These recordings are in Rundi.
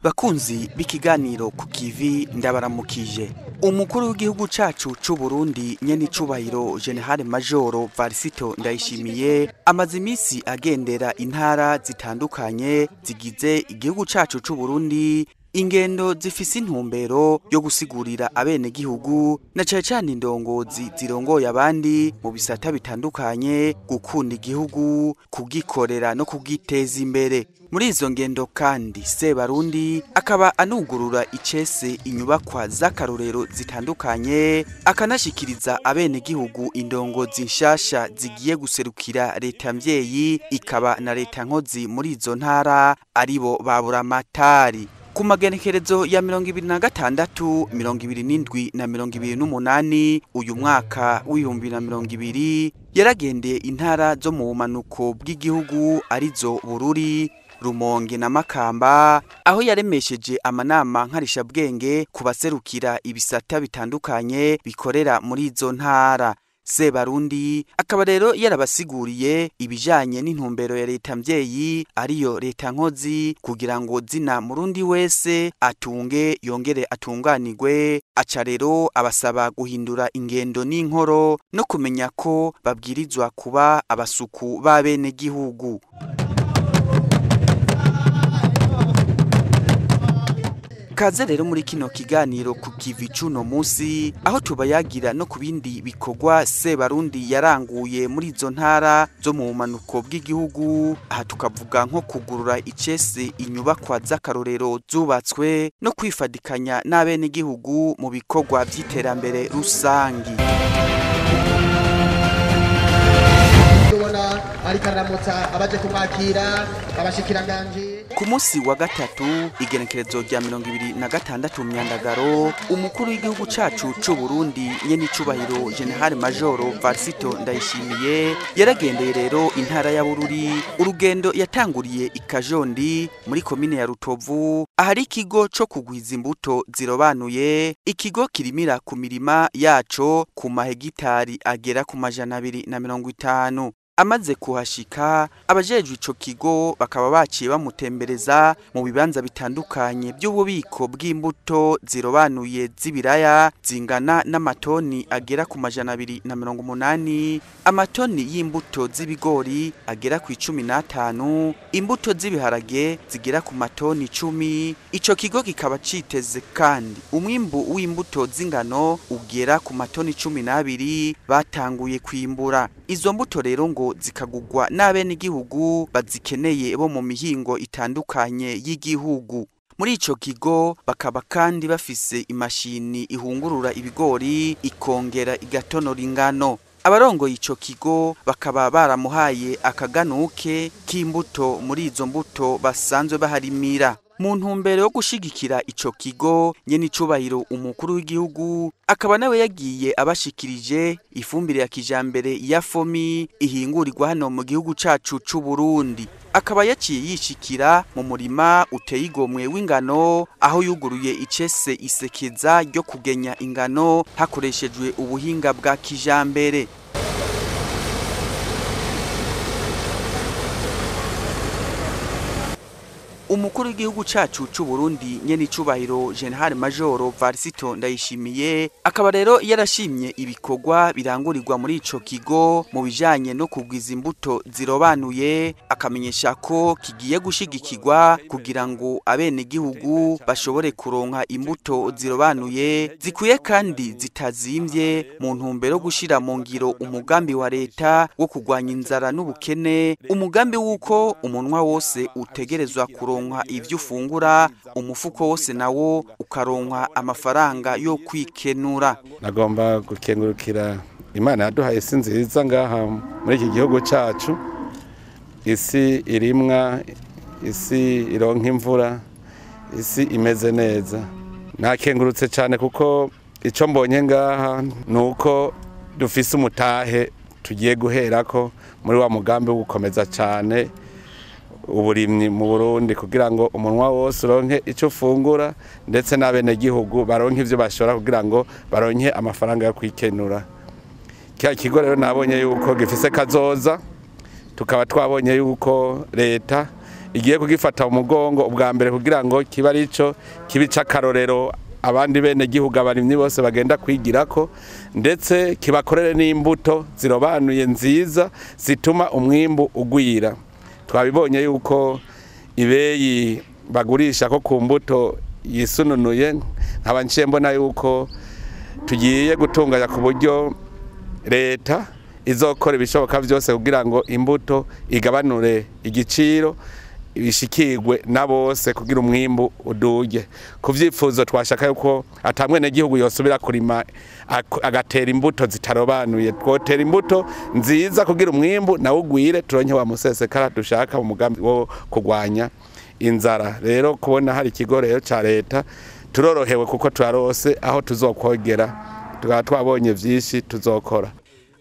Bakunzi b'ikiganiro ku kivi, ndabaramukije. Umukuru w'igihugu cacu c'u Burundi, nyene icubahiro Général Major Varisito Ndayishimiye, amaze imisi agendera intara zitandukanye zigize igihugu cacu c'u Burundi, ingendo zifise intumbero yo gusigurira abenegihugu na cane cane indongozi zirongoye abandi mu bisata bitandukanye gukunda igihugu, kugikorera no kugiteza imbere. Muri izo ngendo kandi Sebarundi akaba anugurura icese inyubakwa z'akarorero zitandukanye, akanashikiriza abenegihugu indongozi nshasha zigiye guserukira leta mvyeyi ikaba na leta nkozi muri izo ntara, aribo baburamatari. Ku magenekerezo ya 26, 27 na 28 uyu mwaka w'2020, yaragendeye intara zo mu bumanuko bw'igihugu, arizo Bururi, Rumonge na Makamba, aho yaremesheje amanama nkarishabwenge ku baserukira ibisata bitandukanye bikorera muri izo ntara. Sebarundi akaba rero yarabasiguriye ibijanye n'intumbero ya leta mvyeyi, ariyo leta nkozi, kugira ngo zina murundi wese atunge yongere atunganirwe. Aca rero abasaba guhindura ingendo n'inkoro no kumenya ko babwirizwa kuba abasuku b'abenegihugu. Kaze rero muri kino kiganiro ku kivi cuno musi, aho tubayagira no ku bindi bikorwa Sebarundi yaranguye muri izo ntara zo mu bumanuko bw'igihugu. Aha tukavuga nko kugurura icese inyubakwa z'akarorero zubatswe no kwifadikanya n'abenegihugu mu bikorwa vy'iterambere rusangi. Ariko aramutsa abaje kumwakira abashikiranganje. Ku munsi wa gatatu, igenekerezo rya 26 Myandagaro, umukuru w'igihugu cacu c'u Burundi, nyene icubahiro Général Major Varisito Ndayishimiye, yaragendeye rero intara ya Bururi. Urugendo yatanguriye ikajondi muri komine ya Rutovu, ahari ikigo co kugwiza imbuto zirobanuye, ikigo kirimira ku mirima yaco ku mahegitari agera ku 250. Amaze kuhashika, abajejwe ico kigo bakaba baciye bamutembereza mu bibanza bitandukanye by'ububiko bw'imbuto zirobanuye z'ibiraya zingana n'amatoni agera ku 280, amatoni y'imbuto z'ibigori agera ku 15, imbuto z'ibiharage zigera ku matoni 10. Ico kigo kikaba citeze kandi umwimbu w'imbuto z'ingano ugera ku matoni 12 batanguye kwimbura. Izo mbuto rero ngo zikagugwa n'abenegihugu bazikeneye bo mu mihingo itandukanye y'igihugu. Muri ico kigo bakaba kandi bafise imashini ihungurura ibigori ikongera igatonora ingano. Abarongoye ico kigo bakaba baramuhaye akaganuke k'imbuto muri izo mbuto basanzwe baharimira. Mu ntumbero yo gushigikira ico kigo, nyene icubahiro umukuru w'igihugu akaba nawe yagiye abashikirije ifumbire ya kijambere ya FOMI ihingurirwa hano mu gihugu cacu c'u Burundi. Akaba yaciye yishikira mu murima uteye igomwe w'ingano, aho yuguruye icese isekeza ryo kugenya ingano hakoreshejwe ubuhinga bwa kijambere. Umukuru w'igihugu cacu c'u Burundi, nyene icubahiro Général Major Varisito Ndayishimiye, akaba rero yarashimye ibikorwa birangurirwa muri ico kigo mu bijanye no kugwiza imbuto zirobanuye, akamenyesha ko kigiye gushigikirwa kugira ngo abenegihugu bashobore kuronka imbuto zirobanuye zikwiye kandi zitazimvye, mu ntumbero yo gushira mu ngiro umugambi wa leta wo kurwanya inzara n'ubukene, umugambi w'uko umunwa wose utegerezwa kuronka ivyo ufungura, umufuko wose nawo ukaronka amafaranga yo kwikenura. Nagomba gukengurukira Imana yaduhaye isi nziza ngaha muri iki gihugu cacu, isi irimwa, isi ironka imvura, isi imeze neza. Nakengurutse cyane kuko ico mbonye ngaha nuko dufise umutahe tugiye guherako muri wa mugambi wo gukomeza cyane uburimyi mu Burundi, kugira ngo umunwa wose uronke ico ufungura, ndetse n'abenegihugu baronke ivyo bashora kugira ngo baronke amafaranga yo kwikenura. Kya kigo rero nabonye yuko gifise kazoza, tukaba twabonye yuko leta igiye kugifata umugongo ubwa mbere kugira ngo kiba arico kibica akarorero abandi bene gihugu abarimyi bose bagenda kwigirako, ndetse kibakorere n'imbuto zirobanuye nziza zituma umwimbu ugwira. Twabibonye yuko ibeyi bagurisha ko ku mbuto yisununuye, nkaba nciye mbona yuko tugiye gutunganya ku buryo leta izokora ibishoboka byose kugira ngo imbuto igabanure igiciro bishikirwe na bose kugira umwimbu uduge. Ku vyifuzo twashaka yuko atamwene gihugu yosubira kurima agatera imbuto zitarobanuye, twotera imbuto nziza kugira umwimbu nawo ugwire, turonke wa musesekara dushaka mu mugambi wo kugwanya inzara. Rero kubona hari ikigo rero ca leta turorohewe kuko turarose aho tuzokogera, tukaba twabonye vyinshi tuzokora.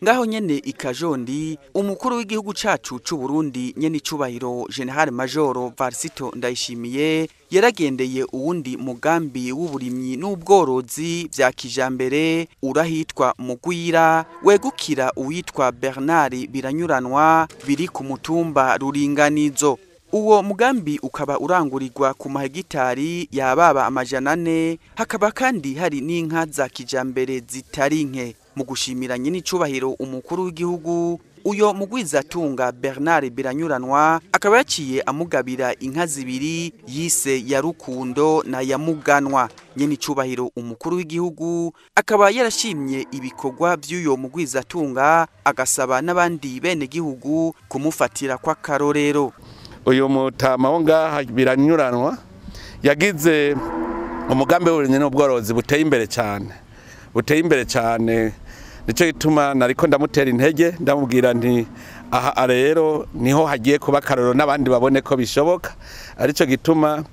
Ngaho nyene ikajondi umukuru w'igihugu cacu c'u Burundi nyene icubahiro General Major Varisito Ndayishimiye yaragendeye uwundi mugambi w'uburimyi n'ubworozi vya kijambere urahitwa Mugwira, wegukira uwitwa Bernard Biranyuranwa biri ku mutumba Ruringanizo. Uwo mugambi ukaba urangurirwa ku mahegitari yababa 400, hakaba kandi hari n'inka za kijambere zitari nke. Mu gushimira nyene icubahiro umukuru w'igihugu, uyo mugwizatunga Bernard Biranyuranwa akaba yaciye amugabira inka zibiri yise ya Rukundo na ya Muganwa. Nyene icubahiro umukuru w'igihugu akaba yarashimye ibikorwa by'uyo mugwizatunga, agasaba n'abandi bene gihugu kumufatira kwa karorero. Uyu mutama wo ngaha Biranyuranwa yagize umugambi w'uburimyi n'ubworozi buteye imbere cyane, buteye imbere cyane. Nico gituma nariko ndamutera intege, ndamubwira nti aha rero niho hagiye kuba karorero n'abandi babone ko bishoboka. Arico gituma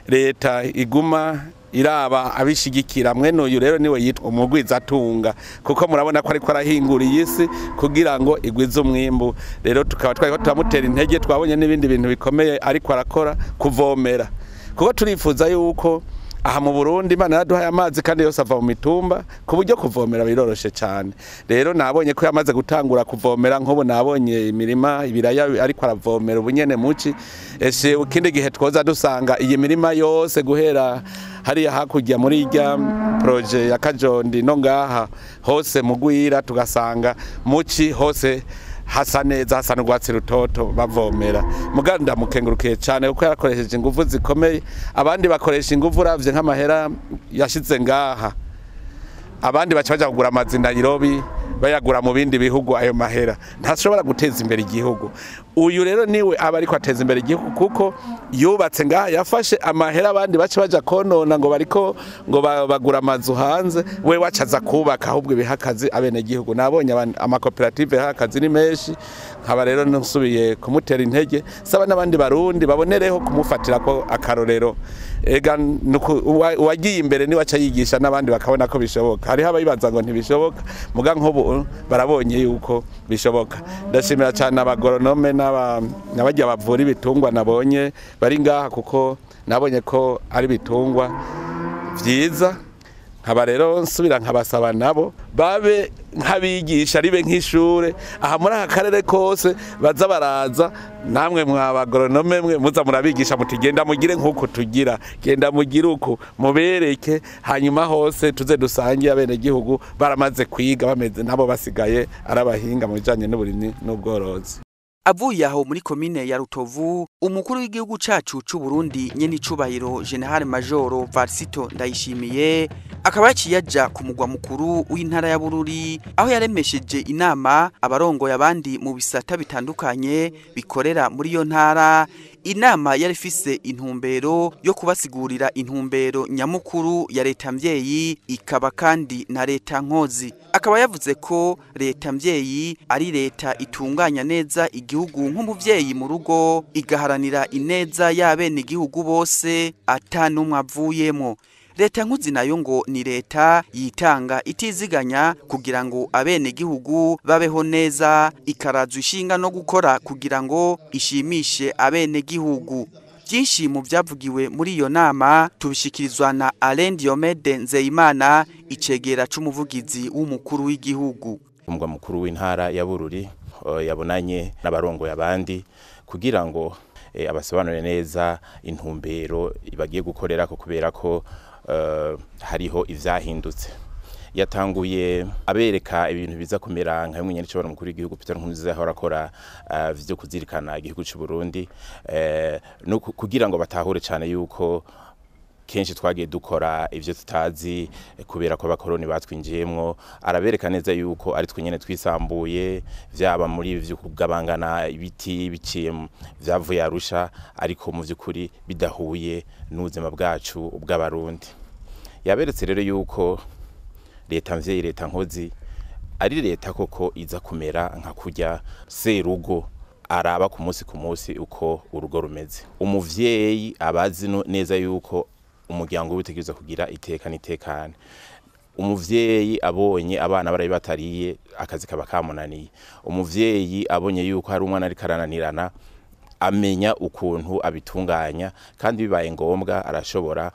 leta iguma iraba abishigikira. Mwene uyu rero niwe yitwa umugwizatunga, kuko murabona ko ariko arahingura iyi si kugira ngo igwize umwimbu. Rero tukaba twariko turamutera intege, twabonye n'ibindi bintu bikomeye ariko arakora, kuvomera, kuko turifuza yuko aha mu Burundi Imana yaraduhaye amazi kandi yose ava mu mitumba, ku buryo kuvomera biroroshe cyane. Rero nabonye ko yamaze gutangura kuvomera, nk'ubu nabonye imirima ibiraya ariko aravomera ubunyene muci. Ese ikindi gihe twoza dusanga iyi mirima yose guhera hariya hakurya muri irya projet ya Kajondi no ngaha hose Mugwira, tugasanga muci hose hasa neza, hasa n'urwatsi rutoto bavomera. Muganda mukengurukiye cyane kuko yarakoresheje ingufu zikomeye. Abandi bakoresha ingufu uravye nk'amahera yashize ngaha, abandi baca baja kugura amazi Nairobi, bayagura mu bindi bihugu. Ayo mahera ntashobora guteza imbere igihugu. Uyu rero niwe aba ariko ateza imbere igihugu, kuko yubatse ngaha, yafashe amahera abandi baca baja konona ngo bariko ngo bagura amazu hanze, we wacaza kubaka ahubwo ibihakazi abene gihugu. Nabonye amakoperative hakazi ni menshi, nkaba rero nsubiye kumutera intege, saba n'abandi barundi babonereho kumufatira ko akarorero. Ega uwagiye imbere ni waca yigisha n'abandi bakabona ko bishoboka. Hariho abayibaza ngo ntibishoboka, muga nk'ubu barabonye yuko bishoboka. Ndashimira cyane abagoronome n'abajya bavura ibitungwa nabonye bari ngaha, kuko nabonye ko ari ibitungwa vyiza. Nkaba rero nsubira nkabasaba nabo babe nk'abigisha, ribe nk'ishure aha muri aka karere kose, baza baraza namwe mwabagoronome mwe muza murabigisha muti genda mugire nk'uko tugira, genda mugire uko mubereke, hanyuma hose tuze dusangiye abene gihugu baramaze kwiga bameze nabo basigaye arabahinga mu bijanye n'uburimyi n'ubworozi. Avuye aho muri komine ya Rutovu, umukuru w'igihugu cacu c'u Burundi nyene icubahiro General Major Varisito Ndayishimiye akaba yaciye aja ku mugwa mukuru w'intara ya Bururi, aho yaremesheje inama abarongoye abandi mu bisata bitandukanye bikorera muri iyo ntara. Inama yari ifise intumbero yo kubasigurira intumbero nyamukuru ya leta mvyeyi, ikaba kandi na leta nkozi. Akaba yavuze ko leta mvyeyi ari leta itunganya neza igihugu nk'umuvyeyi mu rugo, igaharanira ineza y'abene igihugu bose ata n'umwe avuyemo. Leta nkozi nayo ngo ni leta yitanga itiziganya kugira ngo abene gihugu babeho neza, ikarazwa ishinga no gukora kugira ngo ishimishe abene gihugu. Byinshi mu byavugiwe muri iyo nama tubishikirizwa na Alain Diomede Nzeyimana, icegera c'umuvugizi w'umukuru w'igihugu. Umugwa mukuru w'intara ya Bururi yabonanye n'abarongoye abandi kugira ngo abasobanurire neza intumbero bagiye gukorera ko, kubera ko hariho ivyahindutse. Yatanguye abereka ibintu biza kumera nka bimwe nyene umukuru w'igihugu Peter Nkurunziza yahora akora vyo kuzirikana igihugu c'u Burundi, no kugira ngo batahure cane yuko kenshi twagiye dukora ivyo tutazi kubera ko abakoroni batwinjiyemwo. Arabereka neza yuko ari twe nyene twisambuye, vyaba muri ivyo kugabangana ibiti biciye vyavuye Arusha, ariko mu vy'ukuri bidahuye n'ubuzima bwacu bw'Abarundi. Yaberetse rero yuko leta mvyeyi, leta nkozi, ari leta koko iza kumera nka kurya serugo araba ku munsi ku munsi uko urugo rumeze. Umuvyeyi abazi neza yuko umuryango witegerezwa kugira iteka n'itekane. Umuvyeyi abonye abana barabi batariye, akazi kaba kamunaniye. Umuvyeyi abonye yuko hari umwana ariko arananirana, amenya ukuntu abitunganya, kandi bibaye ngombwa arashobora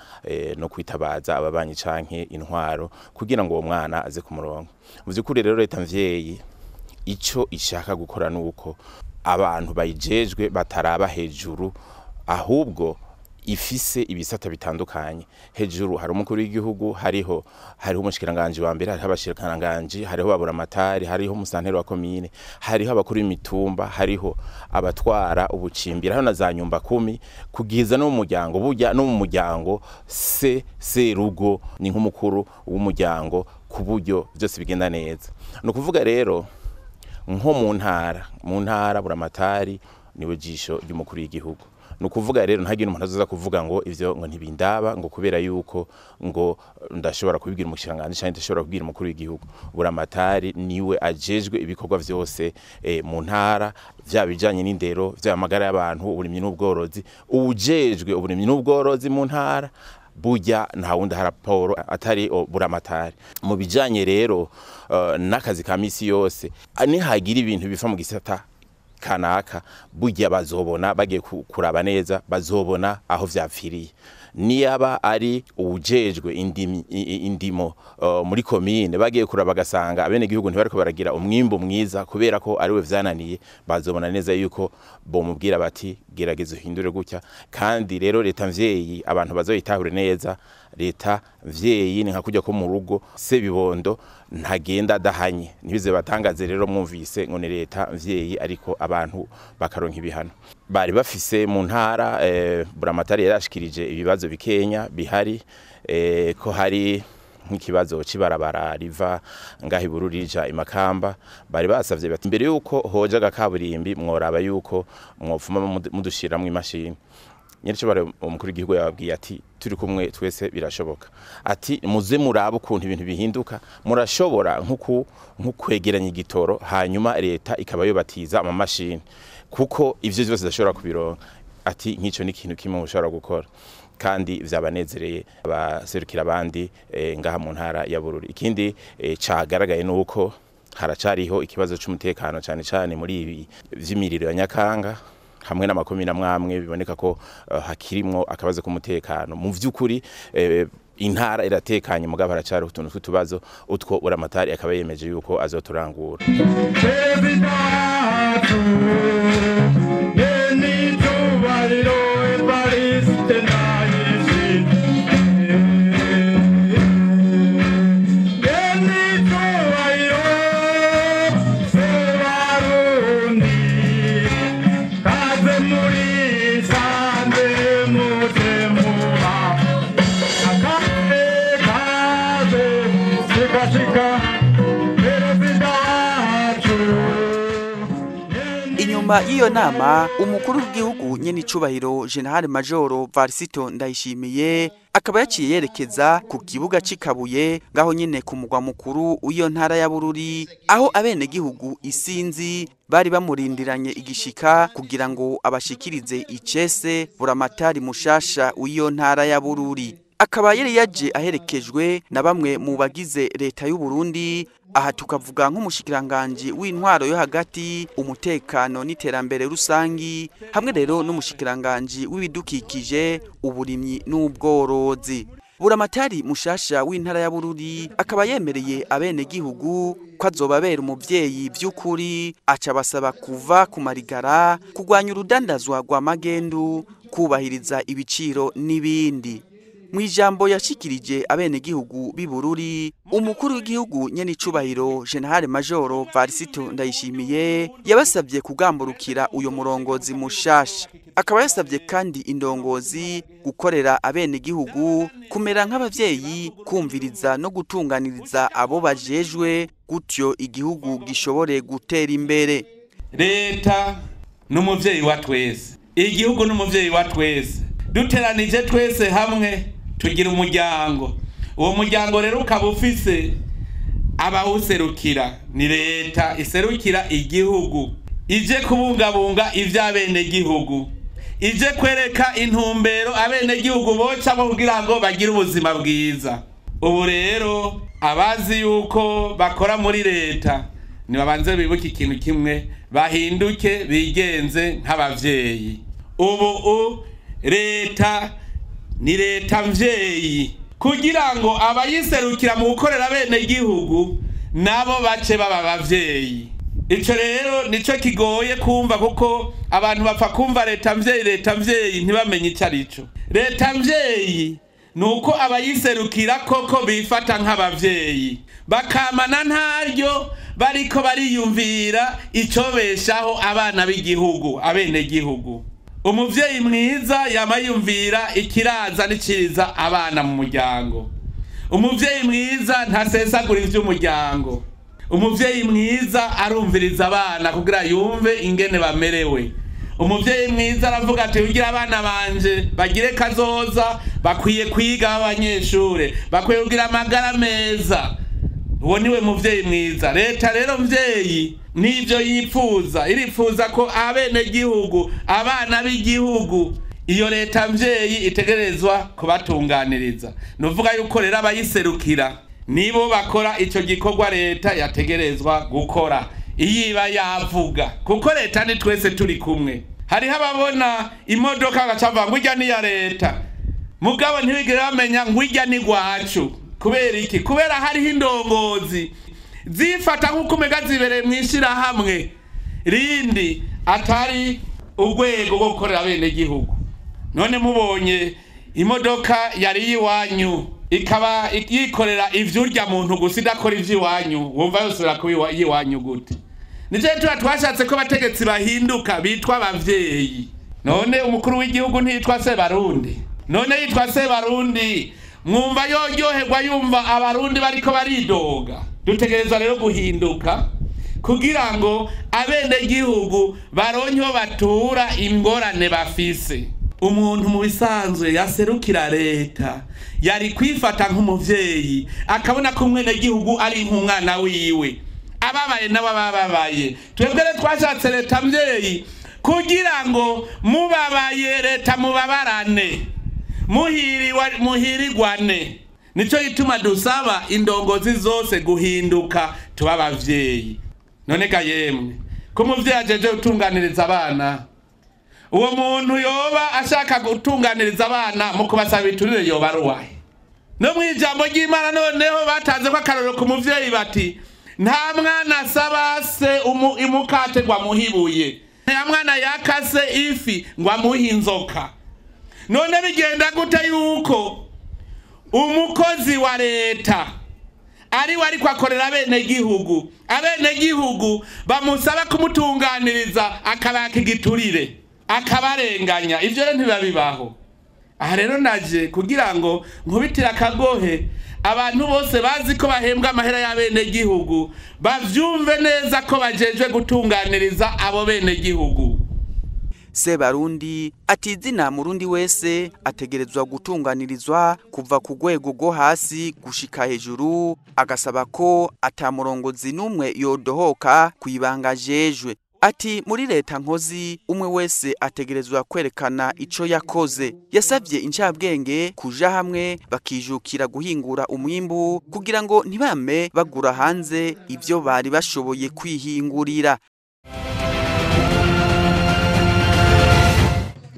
no kwitabaza ababanyi canke intwaro kugira ngo uwo mwana aze ku murongo. Mu vy'ukuri rero leta mvyeyi ico ishaka gukora nuko abantu bayijejwe bataraba hejuru, ahubwo ifise ibisata bitandukanye. Hejuru hari umukuru w'igihugu, hariho umushikiranganje wa mbere, hariho abashikiranganje, hariho baburamatari, hariho umusanteri wa komine, hariho abakuru b'imitumba, hariho abatwara ubucimbira, hariho na za nyumba kumi, kugeza no mu muryango. Burya no mu muryango se serugo ni nk'umukuru w'umuryango, ku buryo byose bigenda neza. Ni ukuvuga rero nko mu ntara buramatari niwe jisho ry'umukuru w'igihugu. Nukuvuga rero ntagire umuntu azoza kuvuga ngo ivyo ngo ntibindaba, ngo kubera yuko ngo ndashobora kubibwira umushikiranganje canke ndashobora kubwira umukuru w'igihugu. Buramatari niwe ajejwe ibikorwa vyose mu ntara, vya bijanye n'indero, vya amagara y'abantu, uburimyi n'ubworozi. Ujejwe uburimyi n'ubworozi mu ntara burya nta wundi raporo atari buramatari. Mu bijanye rero n'akazi ka misi yose, nihagira ibintu bifa mu gisata kanaka, burya bazobona bagiye kuraba neza, bazobona aho vyapfiriye. Niyaba ari uwujejwe indimo muri komine, bagiye kuraba gasanga abene gihugu ntibariko baragira umwimbo mwiza kubera ko ariwe vyananiye, bazobona neza yuko bomubwira bati gerageza uhindure gutya. Kandi rero leta mvyeyi abantu bazoyitahure neza, leta mvyeyi ni nka kujya ko mu rugo se bibondo ntagenda adahanye. Ntibize batangaze rero mwumvise ngo ni leta mvyeyi, ariko abantu bakaronka ibihano. Bari bafise mu ntara buramatari yarashikirije ibibazo bikenya bihari, ko hari nk'ikibazo cibarabara riva ngaho Ibururi rija Imakamba. Bari basavye bati mbere yuko hoja agakaburimbi mworaba yuko mwopfuma mudushiramwo imashini. Nyirico bare umukuru w'igihugu yababwiye ati turi kumwe twese birashoboka. Ati muze murabe ukuntu ibintu bihinduka, murashobora nk'ukwegeranya igitoro, hanyuma leta ikaba yobatiza amamashini, kuko ivyo byose zashobora kubironka. Ati nk'ico ni ikintu kimwe mushobora gukora, kandi vyabanezereye abaserukira abandi ngaha mu ntara ya Bururi. Ikindi cagaragaye nuko haracariho ikibazo c'umutekano cane cane muri ibi vy'imiriro ya Nyakanga hamwe n'amakomine amwe biboneka ko hakirimwo akabazo k'umutekano. Mu vy'ukuri intara iratekanye, mugabo haracariho utuntu tw'utubazo, utwo buramatari akaba yemeje yuko azoturangura. Inyuma y'iyo nama, umukuru w'igihugu nyene icubahiro General Major Varisito Ndayishimiye akaba yaciye yerekeza ku kibuga c'Ikabuye, ngaho nyene ku mugwa mukuru w'iyo ntara ya Bururi, aho abene gihugu isinzi bari bamurindiranye igishika kugira ngo abashikirize icese buramatari mushasha w'iyo ntara ya Bururi. Akaba yari yaje aherekejwe na bamwe mu bagize leta y'u Burundi. Aha tukavuga nk'umushikiranganje w'intwaro yo hagati, umutekano n'iterambere rusangi, hamwe rero n'umushikiranganje w'ibidukikije, uburimyi n'ubworozi. Buramatari mushasha w'intara ya Bururi akaba yemereye abenegihugu ko azobabera umuvyeyi vy'ukuri, aca basaba kuva ku marigara, kurwanya urudandazwa rwa magendu, kubahiriza ibiciro n'ibindi. Mu ijambo yashikirije abenegihugu b'i Bururi, umukuru w'igihugu nyenicubahiro General Major Varisito Ndayishimiye yabasabye kugamburukira uyo murongozi mushasha. Akaba yasabye kandi indongozi gukorera abenegihugu, kumera nk'abavyeyi, kumviriza no gutunganiriza abo bajejwe, gutyo igihugu gishobore gutera imbere. Leta n'umuvyeyi wa twese, igihugu n'umuvyeyi wa twese, duteranije twese hamwe tugira umuryango. Uwo muryango rero ukaba ufise abawuserukira, ni leta iserukira igihugu, ije kubungabunga ivy'abenegihugu, ije kwereka intumbero abenegihugu bocamo kugira ngo bagire ubuzima bwiza. Ubu rero abazi yuko bakora muri leta nibabanze bibuke ikintu kimwe, bahinduke bigenze nk'abavyeyi. Ubu leta ni leta mvyeyi, kugira ngo abayiserukira mu gukorera abenegihugu nabo bace baba abavyeyi. Ico rero nico kigoye kumva, kuko abantu bapfa kumva leta mvyeyi, leta mvyeyi, ntibamenye ico arico. Leta mvyeyi nuko abayiserukira koko bifata nk'abavyeyi, bakamana ntaryo bariko bariyumvira icobeshaho abana b'igihugu, abenegihugu. Umuvyeyi mwiza yama yumvira ikiraza n'iciriza abana mu muryango. Umuvyeyi mwiza ntasesagura ivy'umuryango. Umuvyeyi mwiza arumviriza abana kugira yumve ingene bamerewe. Umuvyeyi mwiza aravuga ati kugira abana banje bagire kazoza bakwiye kwiga abanyeshure, bakwiye kugira amagara meza. Uwo niwe muvyeyi mwiza. Leta rero mvyeyi nivyo yipfuza, iripfuza ko abenegihugu, abana b'igihugu, iyo leta mvyeyi itegerezwa kubatunganiriza. Nuvuga yuko rero abayiserukira nibo bakora ico gikorwa leta yategerezwa gukora iyiba yavuga, kuko leta ni twese turi kumwe. Hariho ababona imodoka bagaca ngo irya ni ya leta, mugabo ntibigere bamenya ngo irya ni gwacu. Kubera iki? Kubera hariho indongozi zifata nk'uko umega zibereye mw'ishirahamwe rindi atari urwego rwo gukorera abenegihugu. None mubonye imodoka yari iwanyu ikaba yikorera ivyurya muntu gusa idakora ivy'iwanyu, wumva yosubira kuba iwanyu gute? Nico tuba twashatse ko abategetsi bahinduka bitwa abavyeyi. None umukuru w'igihugu ntiyitwa Sebarundi? None yitwa Sebarundi, mwumva yoryoherwa yumva abarundi bariko baridoga? Dutegerezwa rero guhinduka kugira ngo abenegihugu baronke batura ingorane bafise. Umuntu mu bisanzwe yaserukira leta yari kwifata nk'umuvyeyi, akabona ko umwenegihugu ari nk'umwana wiwe, ababaye n'abababaye. Twebwe rero twashatse leta mvyeyi kugira ngo mubabaye leta mubabarane, muhirigwane. Nico gituma dusaba indongozi zose guhinduka tuba abavyeyi. None ga yemwe ko umuvyeyi ajeje gutunganiriza abana, uwo muntu yoba ashaka gutunganiriza abana mu kubasaba iturire yoba ari uwahe? No mw'ijambo ry'Imana noneho batanze ko akarorero ku muvyeyi bati nta mwana asaba se umukate ngo amuhe ibuye, nta mwana yakase ifi ngo amuhe inzoka. None bigenda gute yuko umukozi wa leta ari we ariko akorera abenegihugu, abenegihugu bamusaba kumutunganiriza akabaka igiturire, akabarenganya? Ivyo rero ntibabibaho. Aha rero naje kugira ngo nkubitire akagohe abantu bose bazi ko bahembwa amahera y'abenegihugu, bavyumve neza ko bajejwe gutunganiriza abo benegihugu. Sebarundi ati izina murundi wese ategerezwa gutunganirizwa kuva ku rwego rwo hasi gushika hejuru, agasaba ko atamurongozi n'umwe yodohoka kwibanga jejwe. Ati muri leta nkozi umwe wese ategerezwa kwerekana ico yakoze. Yasavye incabwenge kuja hamwe bakijukira guhingura umwimbu kugira ngo ntibame bagura hanze ivyo bari bashoboye kwihingurira.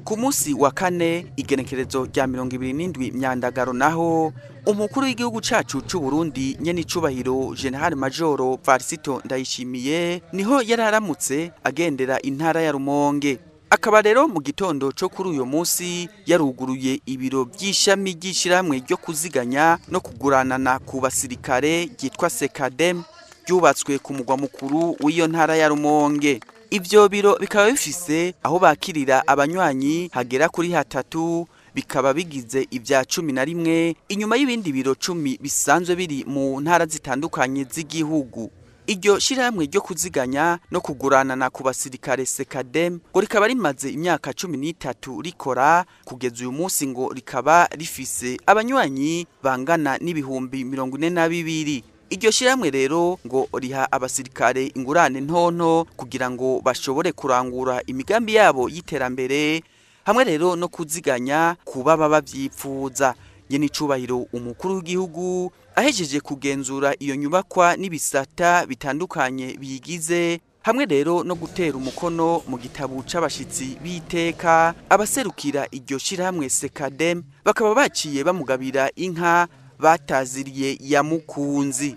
Ku Ku munsi wa kane, igenekerezo rya 27 Myandagaro, naho umukuru w'igihugu cacu c'u Burundi nyene icubahiro General Major Varisito Ndayishimiye niho yararamutse agendera intara ya Rumonge. Akaba rero mu gitondo co kuri uyo munsi yaruguruye ibiro by'ishami ry'ishiramwe ryo kuziganya no kuguranana ku basirikare ryitwa Sekadem, ryubatswe ku mugwa mukuru w'iyo ntara ya Rumonge. Ivyo biro bikaba bifise aho bakirira abanywanyi hagera kuri hatatu, bikaba bigize ibya 11 inyuma y'ibindi biro 10 bisanzwe biri mu ntara zitandukanye z'igihugu. Iryo shirahamwe ryo kuziganya no kuguranana ku basirikare Sekadem ngo rikaba rimaze imyaka 13 rikora kugeza uyu munsi, ngo rikaba rifise abanywanyi bangana n'ibihumbi 42. Iryo shirahamwe rero ngo riha abasirikare ingurane ntonto kugira ngo bashobore kurangura imigambi yabo y'iterambere, hamwe rero no kuziganya kuba baba bavyipfuza. Nyene icubahiro umukuru w'igihugu ahejeje kugenzura iyo nyubakwa n'ibisata bitandukanye biyigize, hamwe rero no gutera umukono mu gitabo c'abashitsi b'iteka, abaserukira iryo shirahamwe Sekadem bakaba baciye bamugabira inka bataziriye ya Mukunzi.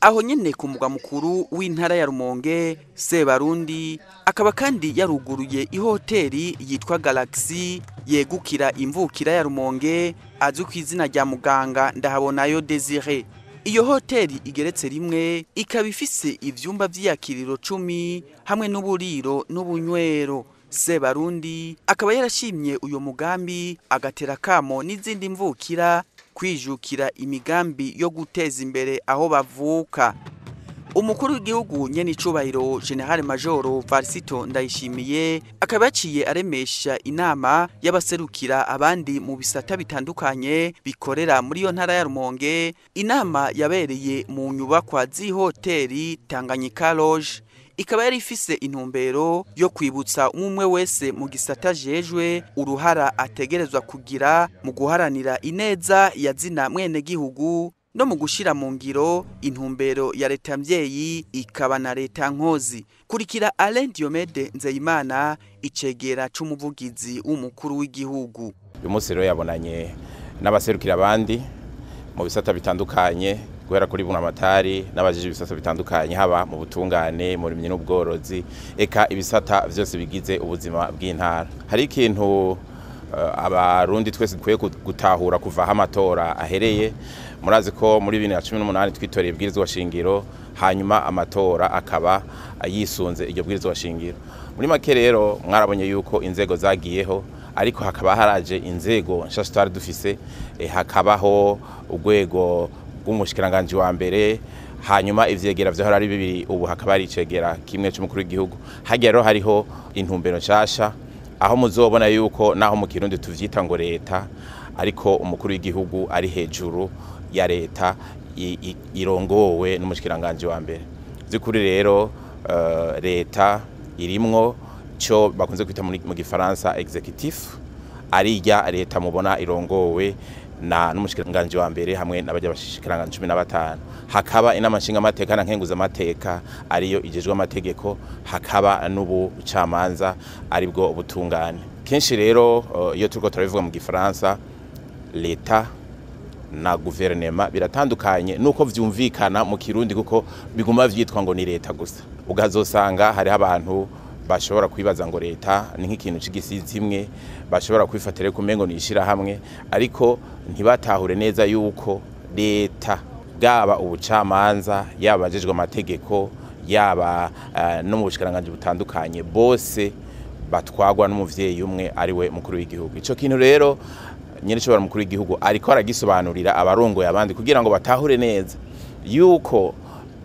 Aho nyene ku mugwa mukuru w'intara ya Rumonge, Sebarundi akaba kandi yaruguruye ihoteli yitwa Galaxy yegukira imvukira ya Rumonge azwi ku izina rya muganga Ndahabonayo Desire. Iyo hoteli igeretse rimwe, ikaba ifise ivyumba vy'iyakiriro 10 hamwe n'uburiro n'ubunywero. Sebarundi akaba yarashimye uyo mugambi, agatera kamo n'izindi mvukira kwijukira imigambi yo guteza imbere aho bavuka. Umukuru w'igihugu nyene icubahiro General Major Varisito Ndayishimiye akaba yaciye aremesha inama y'abaserukira abandi mu bisata bitandukanye bikorera muri iyo ntara ya Rumonge, inama yabereye mu nyubakwa z'ihoteli Tanganyika Lodge, ikaba yari ifise intumbero yo kwibutsa umwe wese mu gisata jejwe uruhara ategerezwa kugira mu guharanira ineza ya zina mwene gihugu no mu gushira mu ngiro intumbero ya leta mvyeyi ikaba na leta nkozi. Kurikira Alain Diomede Nzeyimana, icegera c'umuvugizi w'umukuru w'igihugu. Uyu munsi rero yabonanye n'abaserukira abandi mu bisata bitandukanye, guhera kuri Buramatari n'abajije ibisata bitandukanye, haba mu butungane, mu burimyi n'ubworozi, eka ibisata vyose bigize ubuzima bw'intara. Hari ikintu abarundi twese dukwiye gutahura kuva aho amatora ahereye. Murazi ko muri 2018 twitoreye ibwirizwa shingiro, hanyuma amatora akaba yisunze iryo bwirizwa shingiro. Muri make rero mwarabonye yuko inzego zagiyeho, ariko hakaba haraje inzego nshasha twari dufise, hakabaho urwego rw'umushikiranganji wa mbere, hanyuma ivyegera vyahora ari bibiri, ubu hakaba ari icegera kimwe c'umukuru w'igihugu. Hagiye rero hariho intumbero nshasha, aho muzobona yuko naho mu Kirundi tuvyita ngo leta, ariko umukuru w'igihugu ari hejuru ya leta irongowe n'umushikiranganji wa mbere. Vy'ukuri rero leta irimwo cyo bakunze kwita mu gifaransa executif, arirya leta mubona irongowe na n'umushikiranganji wa mbere hamwe n'abajya bashikiranganje 15. Hakaba inama nshinga amateka na nkenguza amateka ariyo ijejwe amategeko, hakaba n'ubucamanza aribwo butungane. Kenshi rero iyo turiko turabivuga mu gifaransa, leta na guverinema biratandukanye nuko vyumvikana mu Kirundi, kuko biguma vyitwa ngo ni leta gusa. Ugazosanga hariho abantu bashobora kwibaza ngo leta ni nk'ikintu c'igisizi imwe, bashobora kwifatira kumengo ni ishirahamwe, ariko ntibatahure neza yuko leta bwaba ubucamanza, yaba abajejwe amategeko, yaba no mu bushikiranganji butandukanye, bose batwagwa n'umuvyeyi umwe ariwe mukuru w'igihugu. Ico kintu rero nyene cyo mukuru w'igihugu ariko aragisobanurira abarongoye abandi kugira ngo batahure neza yuko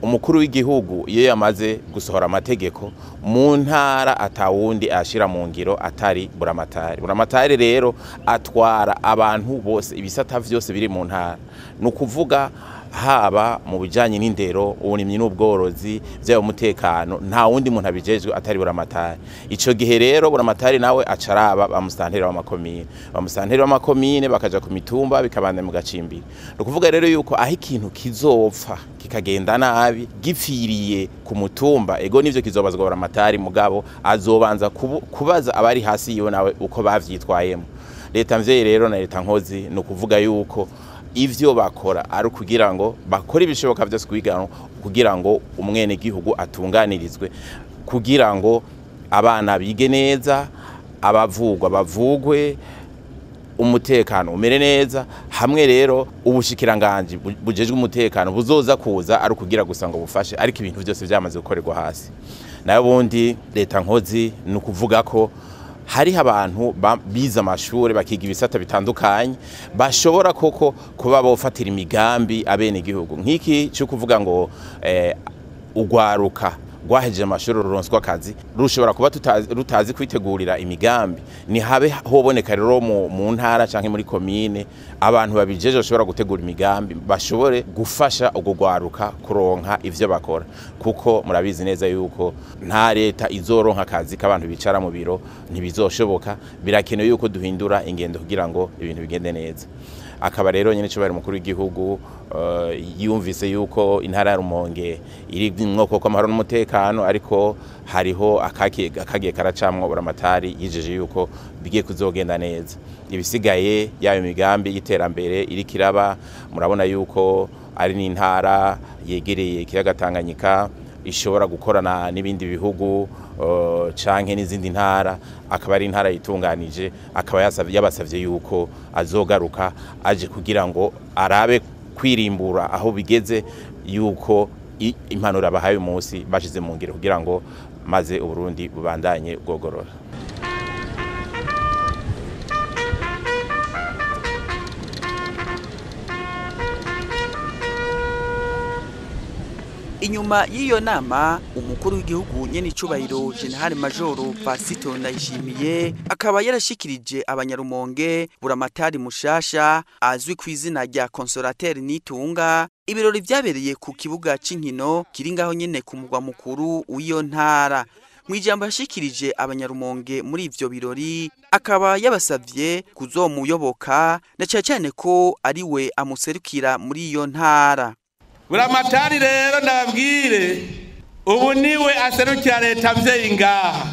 umukuru w'igihugu iyo yamaze gusohora amategeko mu ntara atawundi ashira mu ngiro atari Buramatari. Buramatari rero atwara abantu bose, ibisata vyose biri mu ntara. Ni ukuvuga Haba mu bijanye n'indero, uburimyi n'ubworozi, byaba umutekano, nta wundi muntu abijejwe atari buramatari. Ico gihe rero buramatari nawe acaraba bamusanteri w'amakomine, bamusanteri w'amakomine bakaja ku mitumba, bikabanda mu gacimbiri. No kuvuga rero yuko aho ikintu kizopfa kikagenda nabi gipfiriye ku mutumba, ego nivyo kizobazwa buramatari, mugabo azobanza kubaza abari hasi yiwe nawe uko bavyitwayemo. Leta mvyeyi rero na leta nkozi no kuvuga yuko ivyo bakora ari kugira ngo bakore ibishoboka byose kugira ngo umwene gihugu atunganirizwe, kugira ngo abana bige neza, abavugwa bavugwe, umutekano umere neza. Hamwe rero ubushikiranganje bujejwe umutekano buzoza kuza ari kugira gusa ngo bufashe, ariko ibintu byose byamaze gukorerwa hasi. Nayo bundi leta nkozi ni ukuvuga ko hariho abantu bize amashure bakiga ibisata bitandukanye bashobora koko kuba bofatira imigambi abene gihugu, nk'iki cyo kuvuga ngo ugwaruka rwahejeje amashuri ruronswa akazi rushobora kuba rutazi kwitegurira imigambi. Ni habe hoboneka rero mu ntara canke muri komine abantu babijeje bashobora gutegura imigambi, bashobore gufasha ugo gwaruka kuronka ivyo bakora, kuko murabizi neza yuko nta leta izoronka akazi k'abantu bicara mu biro, ntibizoshoboka. Birakenewe yuko duhindura ingendo kugira ngo ibintu bigende neza. Akaba rero nyene cyo bari mukuru w'igihugu yumvise yuko intara ya Rumonge iri mwoko ko amahoro n'umutekano, ariko hariho akagiye karacamwo buramatari yijeje yuko bigiye kuzogenda neza. Ibisigaye yayo migambi y'iterambere iri kiraba, murabona yuko ari n'intara yegereye ikiyaga Tanganyika ishobora gukorana n'ibindi bihugu canke n'izindi ntara, akaba ari intara yitunganije. Akaba yabasavye yuko azogaruka aje kugira ngo arabe kwirimbura aho bigeze, yuko impanuro abahaye umunsi bashize mu ngiro kugira ngo maze Uburundi bubandanye bwogorora. Inyuma y'iyo nama umukuru w'igihugu nyene icubahiro General Major Varisito Ndayishimiye akaba yarashikirije abanyarumonge buramatari mushasha azwi ku izina rya Consolateur Nitunga. Ibirori vyabereye ku kibuga c'inkino kiri ngaho nyene ku mugwa mukuru w'iyo ntara. Mu ijambo yashikirije abanyarumonge muri ivyo birori akaba yabasavye kuzomuyoboka na cane cane ko ari we amuserukira muri iyo ntara. Buramatari rero ndababwire, ubu niwe aserukira leta mvyeyi ngaha,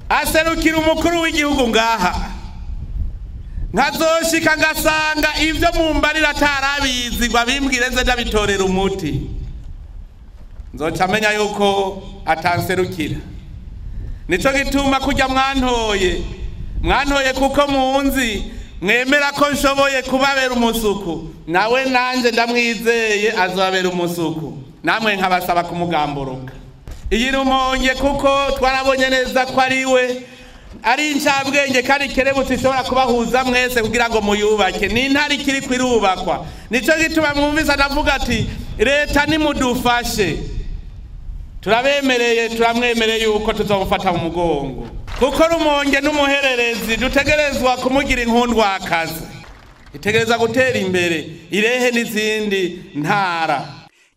aserukira umukuru w'igihugu ngaha. Nkazoshika ngasanga ivyo mumbarira atarabizi ngo abimbwire nze ndabitorera umuti, nzoca menya yuko atanserukira. Nico gituma kurya mwantoye kuko munzi mwemera ko nshoboye kubabera umusuku, nawe nanje ndamwizeye azobabera umusuku, namwe nkabasaba kumugamburuka. Iyi Rumonge kuko twarabonye neza ko ari we ari incabwenge kandi kerebutse ishobora kubahuza mwese kugira ngo muyubake. Ni intara ikiri kwirubakwa, nico gituma mwumvise ndavuga ati leta nimudufashe, turabemereye, turamwemereye yuko tuzomufata mu mugongo, kuko Rumonge n'umuhererezi dutegerezwa kumugira inkundwakazi, itegereza gutera imbere irehe n'izindi ntara.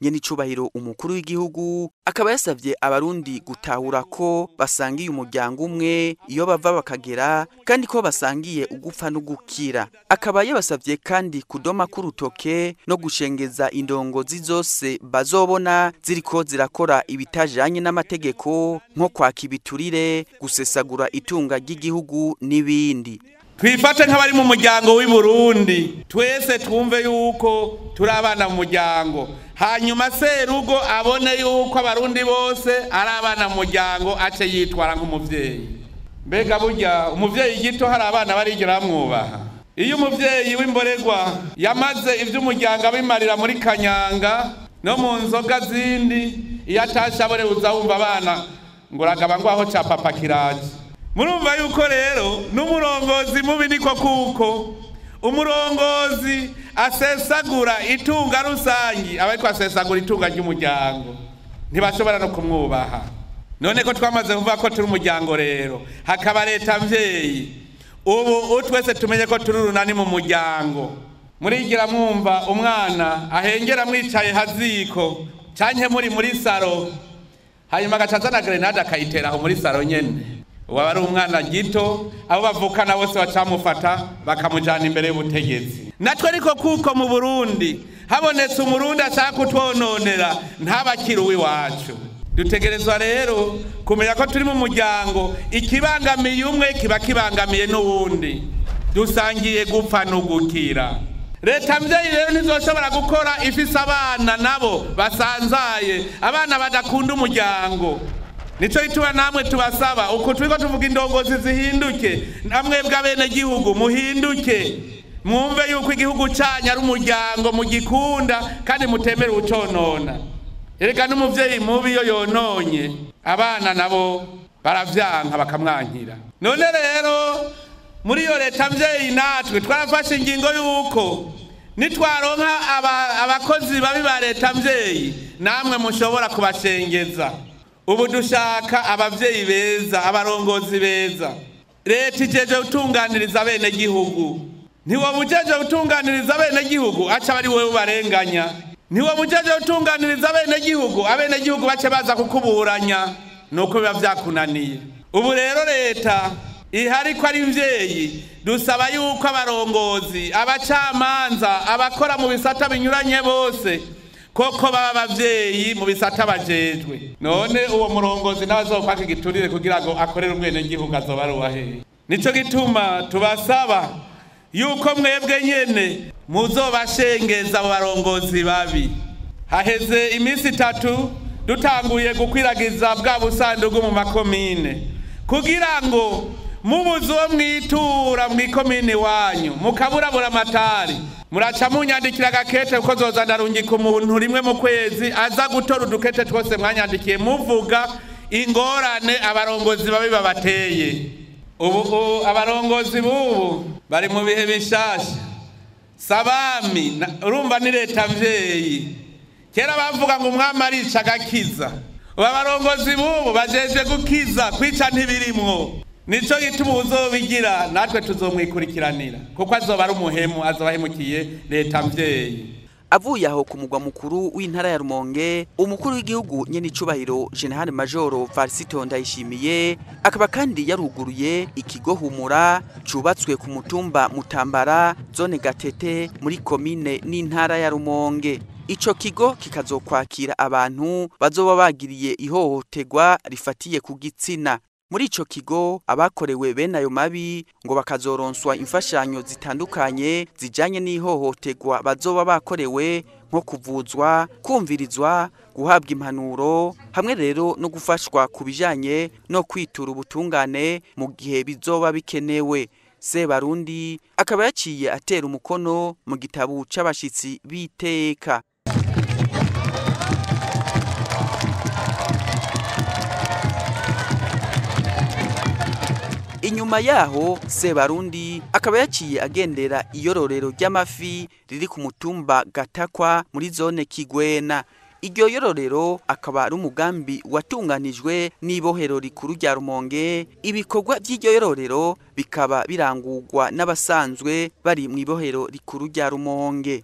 Nyene icubahiro umukuru w'igihugu akaba yasavye abarundi gutahura ko basangiye umuryango umwe iyo bava bakagera, kandi ko basangiye ugupfa no gukira. Akaba yabasavye kandi kudoma kurutoke no gushengeza indongozi zose bazobona ziriko zirakora ibitajanye n'amategeko, nko kwaka ibiturire, gusesagura itunga ry'igihugu n'ibindi. Twifate nk'abari mu muryango w'i Burundi, twese twumve yuko turi abana mu muryango. Hanyuma serugo abone yuko abarundi bose ari abana mu muryango, ace yitwara nk'umuvyeyi. Mbega burya umuvyeyi gito hari abana barigera bamwubaha. Iyo umuvyeyi w'imboregwa yamaze ivy'umuryango abimarira muri kanyanga no mu nzoga zindi, iyo atashe aborewe uza wumva abana ngo uragaba ngo aho ca papa kiraje. Murumva yuko rero n'umurongozi mubi niko, kuko umurongozi asesagura itunga rusangi aba ariko asesagura itunga ry'umuryango, ntibashobora no kumwubaha. None ko twamaze kuvuga ko turi umuryango rero, hakaba leta mvyeyi, ubu twese tumenye ko turi urunani mu muryango. Murigira mwumva umwana ahengera mwicaye haziko canke muri saro, hanyuma agaca azana grenade akayitera aho muri saro nyene. Uwo ari umwana gito, abo bavukana bose bacamufata bakamujana imbere y'ubutegetsi. Natwe ariko kuko mu Burundi habonetse umurundi ashaka kutwononera ntabakiri uw'iwacu. Dutegerezwa rero kumenya ko turi mu muryango, ikibangamiye umwe kiba kibangamiye n'uwundi. Dusangiye gupfa no gukira. Leta mvyeyi rero ntizoshobora gukora ifise abana nabo basanzaye, abana badakunda umuryango. Nico gituma namwe tubasaba uko turiko tuvuga indongozi zihinduke, namwe bw'abenegihugu muhinduke, mwumve yuko igihugu canyu ari umuryango mugikunda kandi mutemere uconona. Erega n'umuvyeyi mubi iyo yononye abana nabo baravyanka bakamwankira. None rero muri iyo leta mvyeyi natwe twarafashe ingingo yuko nitwaronka abakozi babi ba leta mvyeyi namwe mushobora kubashengeza. Ubu dushaka abavyeyi beza, abarongozi beza. Leta ijeje gutunganiriza abenegihugu. Ntiwoba ujeje gutunganiriza abenegihugu aca bari wewe ubarenganya. Ntiwoba ujeje gutunganiriza abenegihugu, abenegihugu bace baza kukuburanya nuko biba vyakunaniye. Ubu rero leta ihari ko ari mvyeyi, dusaba yuko abarongozi, abacamanza, abakora mu bisata binyuranye bose koko baba abavyeyi mu bisata bajejwe. None uwo murongozi nawe azokwaka igiturire kugira ngo akorere umwenegihugu azoba ari uwahehe? Nico gituma tubasaba yuko mwebwe nyene muzobashengeza abo barongozi babi. Haheze iminsi 3 dutanguye gukwiragiza bwa busandugu mu makomine kugira ngo mubuze uwo mwitura mw'ikomine wanyu mukaburabura amatari, muraca munyandikira agakete kuko zoza ndarungika umuntu rimwe mu kwezi aza gutora udukete twose mwanyandikiye muvuga ingorane abarongozi babi babateye. Ubu abarongozi bubu bari mu bihe bishasha. Sabami urumva ni leta mvyeyi. Kera bavuga ngo umwami arica agakiza. Ubu abarongozi bubu bajeje gukiza, kwica ntibirimwo. Nico gituma uzobigira natwe tuzomwikurikiranira kuko azoba ari umuhemu, azoba ahemukiye leta mvyeyi. Avuye aho ku mugwa mukuru w'intara ya Rumonge, umukuru w'igihugu nyene icubahiro General Major Varisito Ndayishimiye akaba kandi yaruguruye ikigo Humura cubatswe ku mutumba Mutambara, zone Gatete, muri komine n'intara ya Rumonge. Ico kigo kikazokwakira abantu bazoba bagiriye ihohoterwa rifatiye ku gitsina. Muri ico kigo abakorewe bene ayo mabi ngo bakazoronswa imfashanyo zitandukanye zijanye n'ihohoterwa bazoba bakorewe, nko kuvuzwa, kumvirizwa, guhabwa impanuro, hamwe rero no gufashwa ku bijanye no kwitura ubutungane mu gihe bizoba bikenewe. Sebarundi akaba yaciye atera umukono mu gitabo c'abashitsi b'iteka. Inyuma yaho Sebarundi akaba yaciye agendera iyororero ry'amafi riri ku mutumba Gatakwa muri zone Kigwena. Iryo yororero akaba ari umugambi watunganijwe n'ibohero rikuru rya Rumonge. Ibikorwa by'iryo yororero bikaba birangurwa n'abasanzwe bari mu ibohero rikuru rya Rumonge.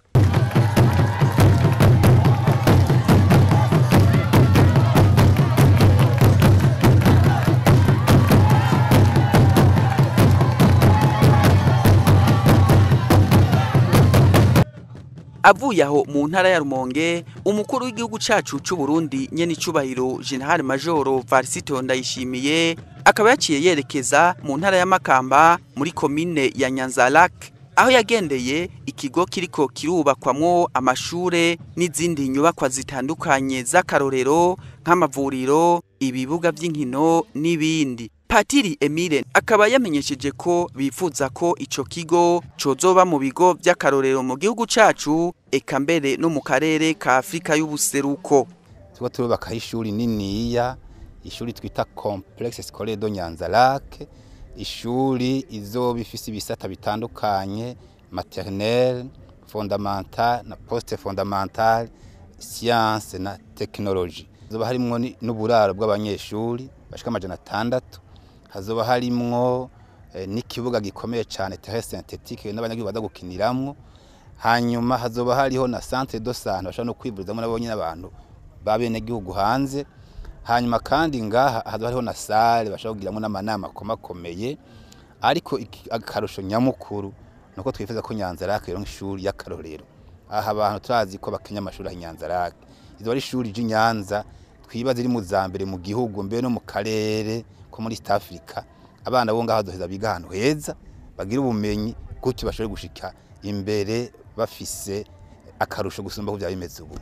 Avuye aho mu ntara ya Rumonge, umukuru w'igihugu cacu c'u Burundi nyene icubahiro General Major Varisito Ndayishimiye akaba yaciye yerekeza mu ntara ya Makamba muri komine ya Nyanza-Lac, aho yagendeye ikigo kiriko kirubakwamwo amashure n'izindi nyubakwa zitandukanye z'akarorero nk'amavuriro, ibibuga vy'inkino n'ibindi. Patiri Emile akaba yamenyesheje ko bifuza ko ico kigo cozoba mu bigo vy'akarorero mu gihugu cacu, eka mbere no mu karere ka Afrika y'ubuseruko. Tuba turubaka ishuri niniya, ishuri twita Complexe Scolaire de Nyanza-Lac, ishuri izoba ifise ibisata bitandukanye, maternelle, fondamentale na poste fondamentale, science na technologie. Hazoba harimwo n'uburaro bw'abanyeshuri bashika 600, hazoba harimwo n'ikibuga gikomeye cyane terrain synthétique n'abanyagihugu baza gukiniramwo, Hanyuma hazoba hariho na centre de santé bashobora no kwivurizamo nabo nyine abantu b'abenegihugu hanze. Hanyuma kandi ngaha hazoba hariho na salle bashobora kugiramwo n'amanama akomakomeye. Ariko akarusho nyamukuru nuko twifuza ko Nyanza-Lac ironka ishuri y'akarorero. Aha abantu turazi ko bakenya amashuri aho Nyanza-Lac, izo ari ishuri ry'Inyanza twibaza iri mu za mbere mu gihugu mbere no mu karere ko muri East Africa. Abana bo ngaha bazoheza biga ahantu heza bagira ubumenyi gutyo bashobore gushika imbere bafise akarusho gusumba ko byaba bimeze ubu.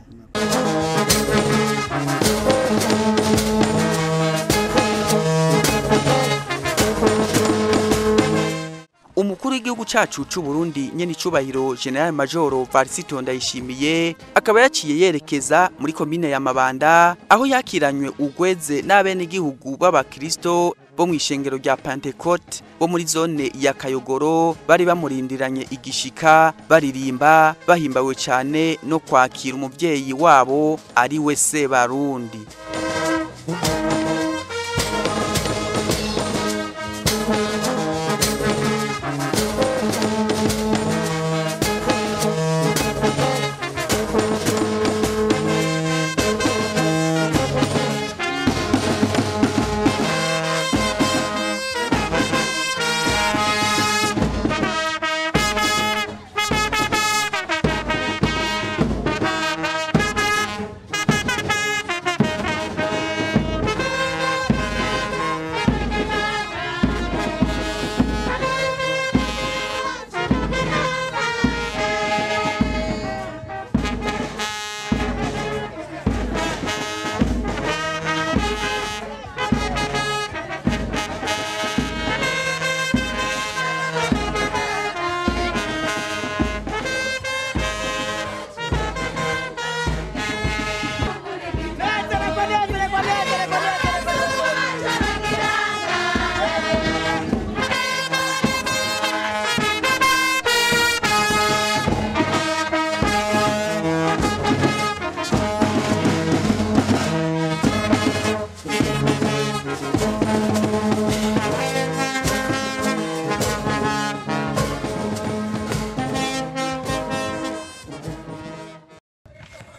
Umukuru w'igihugu cacu c'u Burundi nyene icubahiro General Major Varisito Ndayishimiye akaba yaciye yerekeza muri komine ya Mabanda, aho yakiranywe ugweze n'abene gihugu b'abakristo bo mw'ishengero rya Pentecote bo muri zone ya Kayogoro. Bari bamurindiranye igishika, baririmba bahimbawe cyane no kwakira umuvyeyi wabo ari we Sebarundi.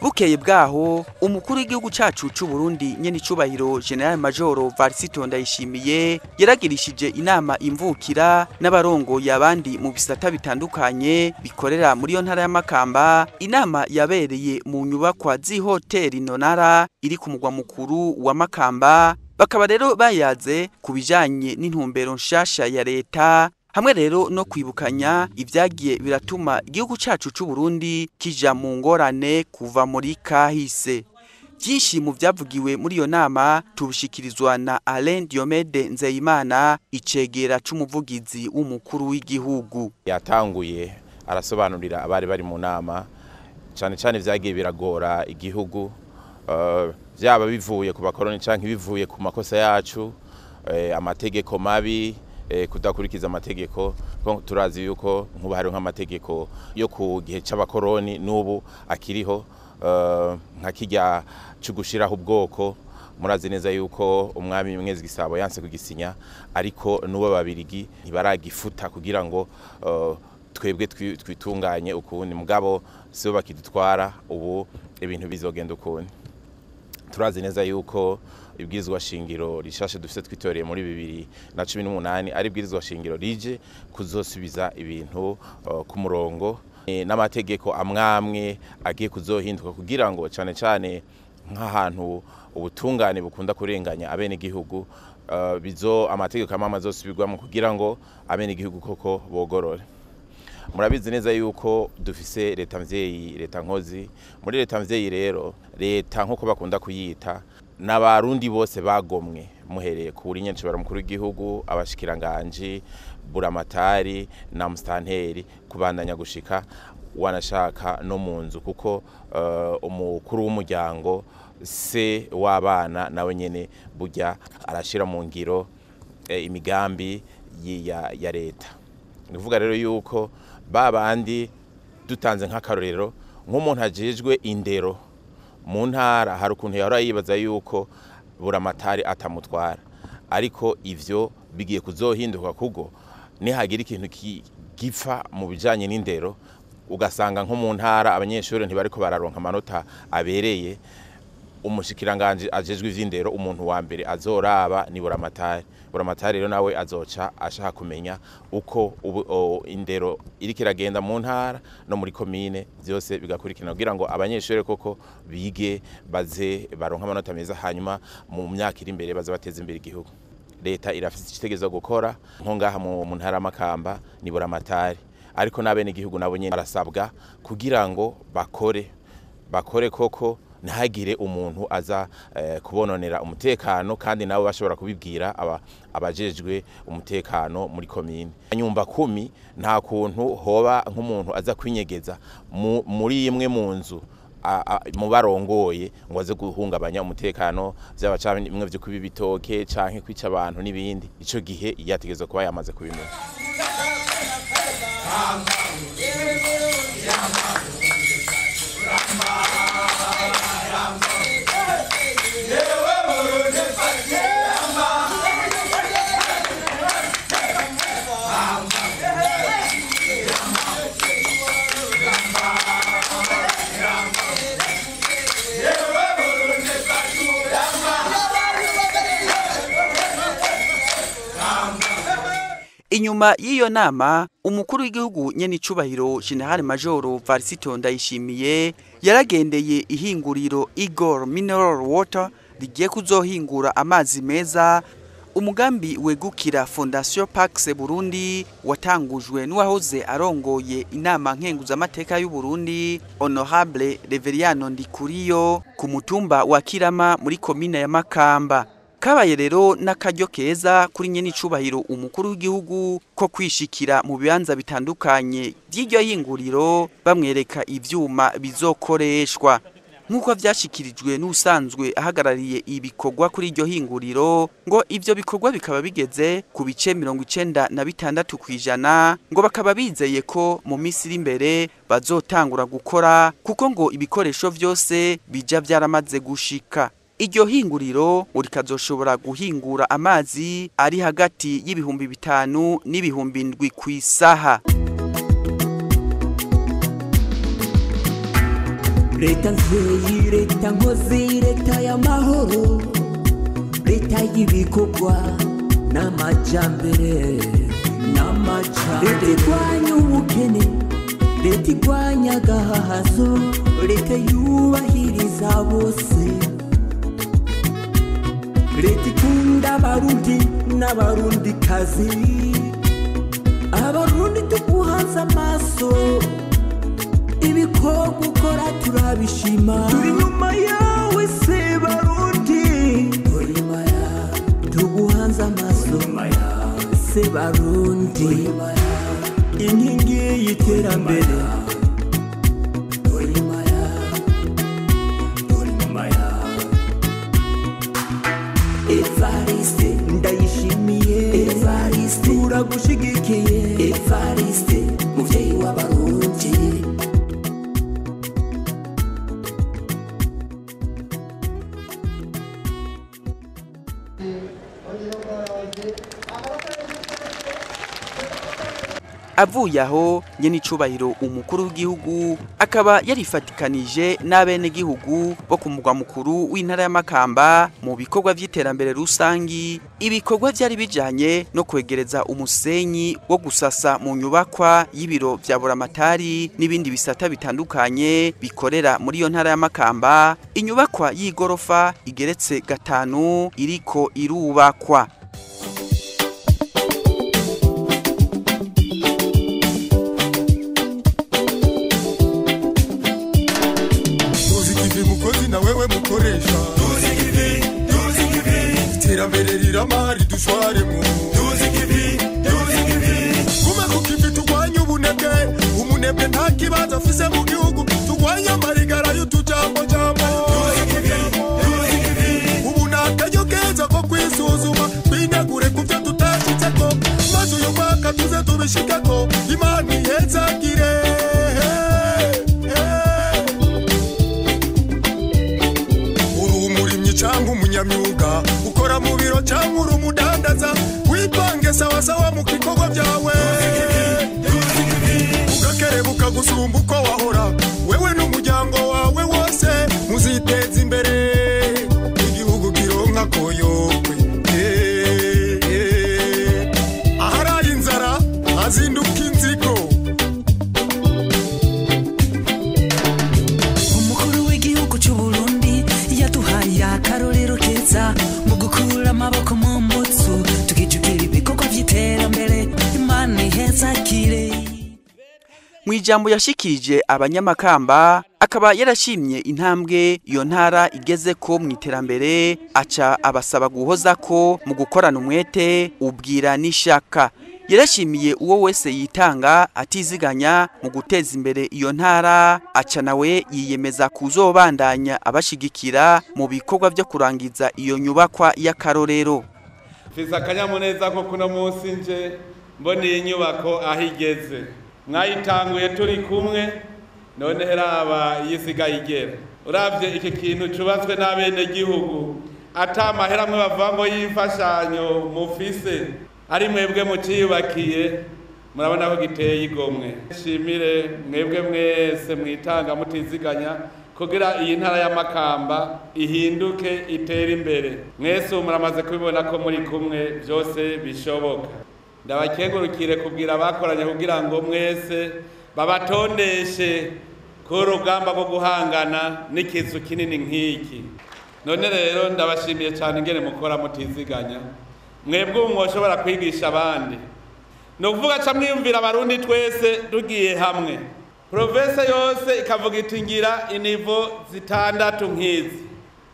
Bukeye bwaho umukuru w'igihugu cacu c'u Burundi nyene icubahiro General Major Varisito Ndayishimiye yaragirishije inama imvukira n'abarongoye abandi mu bisata bitandukanye bikorera muri yo ntara ya Makamba. Inama yabereye mu nyubakwa z'ihoteli Nonara iri ku mugwa mukuru wa Makamba. Bakaba rero bayaze ku bijanye n'intumbero nshasha ya leta, hamwe rero no kwibukanya ibyagiye biratuma igihugu cacu c'u Burundi kija mu ngorane kuva muri kahise. Byinshi mu byavugiwe muri iyo nama tubishikirizwa na Alain Diomede Nzeyimana, icegera c'umuvugizi w'umukuru w'igihugu. Yatanguye arasobanurira abari bari mu nama cyane cyane vyagiye biragora igihugu, byaba bivuye ku bakoroni canke bivuye ku makosa yacu, amategeko mabi, kudakurikiza amategeko. Turazi yuko nkuba hari nk'amategeko yo ku gihe c'abakoroni n'ubu akiriho, nka kijya cyo gushiraho ubwoko. Murazi neza yuko umwami Mwezi Gisabo yanse kugisinya, ariko n'ubu ababirigi ntibaragifuta kugira ngo twebwe twitunganye ukundi, mugabo sibo bakidutwara ubu ibintu bizogenda ukundi. Turazi neza yuko ibwirizwa shingiro rishashe dufise twitoreye muri 2018 ari ibwirizwa shingiro rije kuzosubiza ibintu ku murongo, n'amategeko amwamwe agiye kuzohinduka kugira ngo cane cane nk'ahantu ubutungane bukunda kurenganya abene gihugu, bizo amategeko amwe azosubirwamo kugira ngo abene gihugu koko bogorore. Murabizi neza yuko dufise leta mvyeyi, leta nkozi. Muri leta mvyeyi rero, leta nkuko bakunda kuyita, n'abarundi bose bagomwe, muhereye kuri nyencibara mukuru w'igihugu, abashikiranganje, buramatari na mustanteri, kubandanya gushika wanashaka no mu nzu, kuko umukuru w'umuryango se w'abana nawe nyene burya arashira mu ngiro imigambi ya leta. Nivuga rero yuko babandi dutanze nk'akarorero nk'umuntu ajejwe indero mu ntara, hari ukuntu yahora yibaza yuko buramatari atamutwara, ariko ivyo bigiye kuzohinduka kugo nihagira ikintu gipfa mu bijanye n'indero, ugasanga nko mu ntara abanyeshuri ntibariko bararonka amanota abereye, umushikiranganje ajejwe ivy'indero umuntu wa mbere azoraba ni Buramatari. Buramatari rero nawe azoca ashaka kumenya uko indero iriko iragenda mu ntara no muri komine, vyose bigakurikirana kugira ngo abanyeshuri koko bige baze baronka amanota meza, hanyuma mu myaka iri imbere baze bateze imbere igihugu. Leta irafise icitegezo gukora nko ngaha mu ntara Makamba ni Buramatari, ariko n'abene igihugu nabo nyene barasabwa kugira ngo bakore koko, ntihagire umuntu aza kubononera umutekano, kandi nabo bashobora kubibwira abajejwe umutekano muri komine. Nyumba kumi nta kuntu hoba nk'umuntu aza kwinyegeza muri imwe mu nzu mu barongoye ngo aze guhungabanya umutekano, vyaba canke bimwe vyo kuba ibitoke canke kwica abantu n'ibindi. Ico gihe yategerezwa kuba yamaze kubimenya. Inyuma y'iyo nama, umukuru w'igihugu nyenicubahiro General Major Varisito Ndayishimiye yaragendeye ihinguriro Igor Mineral Water rigiye kuzohingura amazi meza, umugambi wegukira Fondation Pax Burundi watangujwe n'uwahoze arongoye inama nkenguzamateka y'u Burundi Honorable Reveriyano Ndikuriyo ku mutumba wa Kirama muri komine ya Makamba. Kabaye rero n'akaryo keza kuri nyenicubahiro umukuru w'igihugu ko kwishikira mu bibanza bitandukanye by'iryo hinguriro bamwereka ivyuma bizokoreshwa, nk'uko vyashikirijwe n'usanzwe ahagarariye ibikorwa kuri iryo hinguriro, ngo ivyo bikorwa bikaba bigeze ku bice 96%, ngo bakaba bizeye ko mu minsi iri imbere bazotangura gukora, kuko ngo ibikoresho vyose bija vyaramaze gushika. Iryo hinguriro rikazoshobora guhingura amazi ari hagati y'5,000 n'7,000 kw'isaha. Leta nzeye, leta nkozi, leta y'amahoro, leta y'ibikorwa n'amajambere, n'amajambere. Leta igwanya ubukene, leta igwanya agahahazo, leta yubahiriza bose, leta ikunda abarundi n'abarundikazi, abarundi tuguhanze amaso, ibikorwa ukora turabishima, turi inyuma yawe se barundi, tuguhanze amaso se barundi, inkingi y'iterambere. Evariste Ndayishimiye, Evariste turagushigikiye, Evariste muvyeyi w'abarundi. Avuye aho nyenicubahiro umukuru w'igihugu akaba yarifatikanije n'abenegihugu bo ku mugwa mukuru w'intara ya Makamba mu bikorwa vy'iterambere rusangi, ibikorwa vyari bijanye no kwegereza umusenyi wo gusasa mu nyubakwa y'ibiro vya Buramatari n'ibindi bisata bitandukanye bikorera muri iyo ntara ya Makamba, inyubakwa y'igorofa igeretse 5 iriko irubakwa. Na wewe mukoresha tuzikivi, iterambere riramari dushwaremo tuzikivi, kuma kukivi turwanye ubunebwe, umunebwe nta kibazo afise mu gihugu, turwanye amarigara y'utujambo jambo tuzikivi, ubu ni akaryo keza ko kwisuzuma twinegure ku byo tutashitseko, maze uyu mwaka tuze tubishikeko, Imana ihezagire. Cyangwa umunyamyuga ukora mu biro cyangwa uri umudandaza, wipange sawa sawa mu bikorwa byawe, ugakerebuka gusumba. Mu ijambo yashikirije abanyamakamba akaba yarashimye intambwe iyo ntara igeze ko mu iterambere, aca abasaba guhoza ko mu gukorana umwete ubwira n'ishaka. Yarashimiye uwo wese yitanga atiziganya mu guteza imbere iyo ntara, aca nawe yiyemeza kuzobandanya abashigikira mu bikorwa byo kurangiza iyo nyubakwa y'akarorero. Mfise akanyamuneza ko kuno munsi nje mbona iyi nyubako aho igeze. Mwayitanguye turi kumwe, none heraba iyisigaye igera. Uravye iki kintu cubatswe n'abenegihugu, ata mahera amwe bavuga ngo y'imfashanyo mufise, ari mwebwe muciyubakiye, murabona ko giteye igomwe. Nshimire mwebwe mwese mwitanga mutiziganya kugira iyi ntara ya Makamba ihinduke itere imbere. Mwese muramaze kubibona ko muri kumwe byose bishoboka. Ndabakengurukire kubwira abakoranye kugira ngo mwese babatondeshe ku rugamba rwo guhangana n'ikizu kinini nk'iki. None rero ndabashimiye cyane ingene mukora mutiziganya. Mwebwe mwoshobora kwigisha abandi. Ni ukuvuga ca mwiyumvira abarundi twese tugiye hamwe. Province yose ikavuga iti ngira inivo zitandatu nk'izi.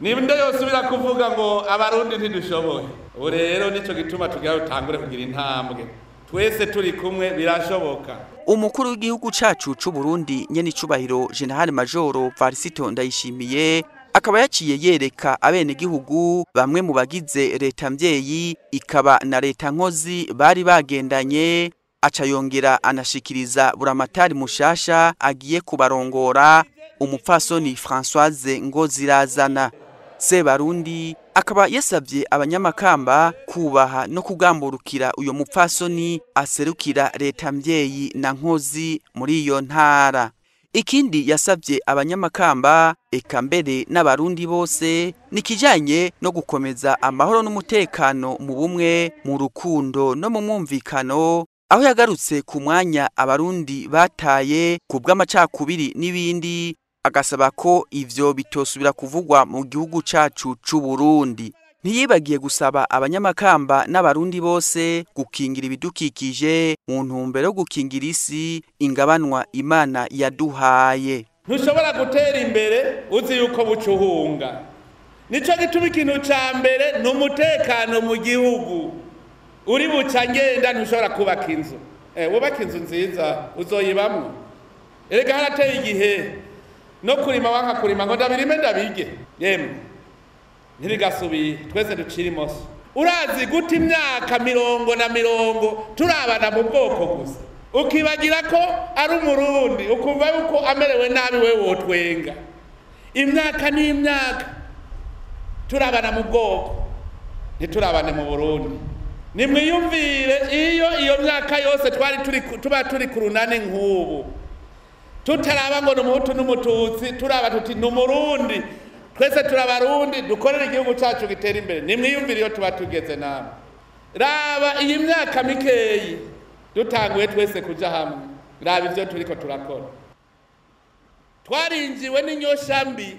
Ninde yosubira kuvuga ngo abarundi ntidushoboye? Ubu rero nico gituma tugira dutangure kugira intambwe. Twese turi kumwe birashoboka. Umukuru w'igihugu cacu c'u Burundi nyenicubahiro General Major Varisito Ndayishimiye akaba yaciye yereka abenegihugu bamwe mu bagize leta mvyeyi ikaba na leta nkozi bari bagendanye, aca yongera anashikiriza buramatari mushasha agiye kubarongora umupfasoni Françoise Ngozirazana. Sebarundi akaba yasabye abanyamakamba kubaha no kugamburukira uyo mupfasoni aserukira leta mvyeyi na nkozi muri iyo ntara. Ikindi yasabye abanyamakamba eka mbere n'abarundi bose nikijanye no gukomeza amahoro n'umutekano mu bumwe, mu rukundo no mu mwumvikano, aho yagarutse ku mwanya abarundi bataye ku bw'amacakubiri n'ibindi, agasaba ko ivyo bitosubira kuvugwa mu gihugu cacu c'u Burundi. Ntiyibagiye gusaba abanyamakamba n'abarundi bose gukingira ibidukikije mu ntumbero yo gukingira isi ingabanwa Imana yaduhaye. Ntushobora gutera imbere uzi yuko bucuhunga. Nico gituma ikintu ca mbere ni umutekano mu gihugu. Uri buca ngenda ntushobora kubaka inzu. Wubaka inzu nziza uzoyibamwo. Erega harateye igihe no kurima wanka kurima ngo ndabirime ndabige. Yemwe ntirigasubire twese ducira imoso. Urazi guta imyaka mirongo na mirongo turabana mu bwoko gusa, ukibagira ko ari umurundi, ukumva yuko amerewe nabi wewe wotwenga. Imyaka n'imyaka turabana mu bwoko, ntiturabane mu Burundi. Nimwiyumvire iyo iyo myaka yose twari turi tuba turi ku runani nk'ubu, tutaraba ngo ni umuhutu n'umututsi, turaba tuti ni umurundi, twese turabarundi, dukorere igihugu cyacu gitera imbere. Nimwiyumvire iyo tuba tugeze namwe. Raba iyi myaka mikeyi dutanguye twese kuja hamwe, raba ivyo turiko turakora. Twarinjiwe n'inyosha mbi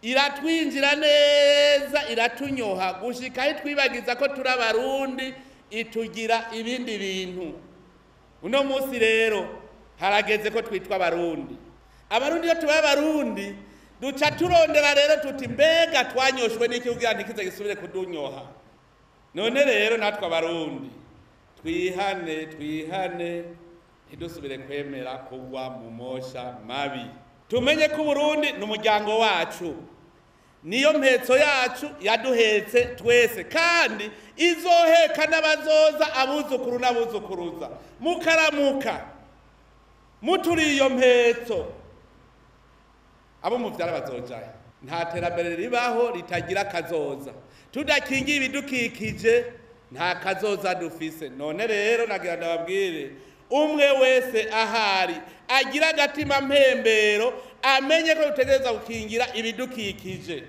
iratwinjira neza, iratunyoha gushika aho twibagiza ko turabarundi, itugira ibindi bintu. Uno munsi rero harageze ko twitwa abarundi. Abarundi iyo tubaye abarundi duca turondera rero tuti mbega twanyoshwe n'iki kugira ntikize gisubire kudunyoha. None rero natwe abarundi twihane, twihane, ntidusubire kwemera kugwa mu mosha mabi. Tumenye ko Burundi ni umuryango wacu, niyo mpetso yacu yaduhetse twese, kandi izoheka n'abazoza, abuzukuru n'abuzukuruza. Mukaramuka muturi iyo mpetso, abo muvyara bazojayo. Nta terambere ribaho ritagira kazoza. Tudakingiye ibidukikije nta kazoza dufise. None rero nagira ndababwire, umwe wese ahari agira agatima mpembero, amenye ko dutegereza gukingira ibidukikije.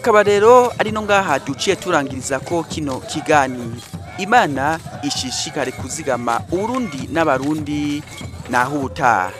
Akaba rero ari no ngaha duciye turangiriza ko kino kiganiro. Imana ishishikare kuzigama Uburundi n'Abarundi. Naho ubutaha.